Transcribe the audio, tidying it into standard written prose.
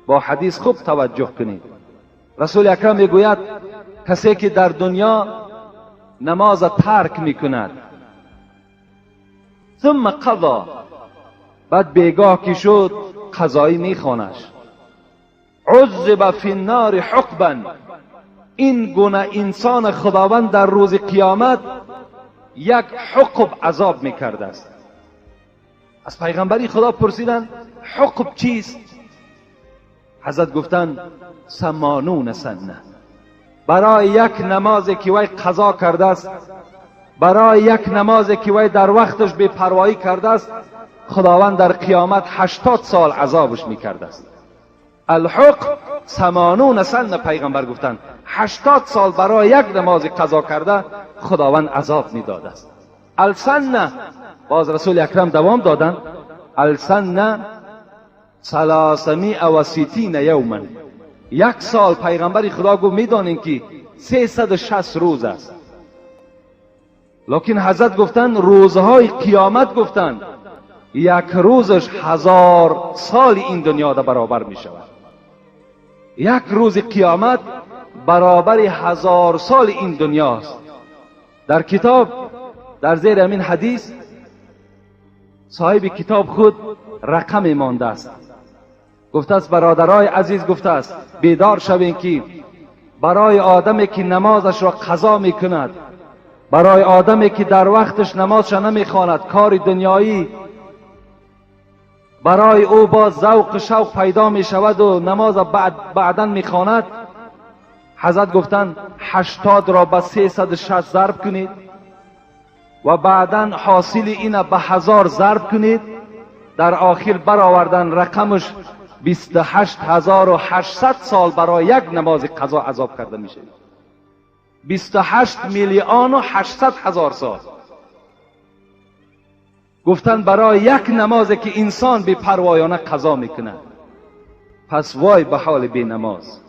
با حدیث خوب توجه کنید. رسول اکرم میگوید کسی که در دنیا نماز ترک میکند، ثم قضا، بعد بیگاه که شد قضایی میخوانش، عذب فی النار حقبا، این گونه انسان خداوند در روز قیامت یک حقب عذاب میکرده است. از پیغمبری خدا پرسیدن حقب چیست؟ حضرت گفتند 80 سنه. برای یک نمازی که وی قضا کرده است، برای یک نمازی که وی در وقتش بی پروایی کرده است، خداوند در قیامت 80 سال عذابش میکرده است. الحق 80 سنه پیغمبر گفتند 80 سال برای یک نماز قضا کرده خداوند عذاب میداده است. السنه، باز رسول اکرم دوام دادند، السنه 360 یوما، یک سال پیغمبر خدا گفت میدانیم که 360 روز است، لکن حضرت گفتند روزهای قیامت گفتند یک روزش 1000 سال این دنیا ده برابر می شود. یک روز قیامت برابر 1000 سال این دنیاست. در کتاب در زیر همین حدیث صاحب کتاب خود رقم مانده است، گفته است برادرای عزیز، گفته است بیدار شوین که برای آدمی که نمازش را قضا میکند، برای آدمی که در وقتش نمازش نمیخواند، کار دنیایی برای او با ذوق شوق پیدا می شود و نماز بعدا میخواند، حضرت گفتند 80 را به 360 ضرب کنید و بعدا حاصل این به 1000 ضرب کنید، در آخر برآوردن رقمش 28800 سال برای یک نماز قضا عذاب کرده میشه. 28,800,000 سال. گفتن برای یک نماز که انسان بی پروایانه قضا میکنه. پس وای به حال بی نماز.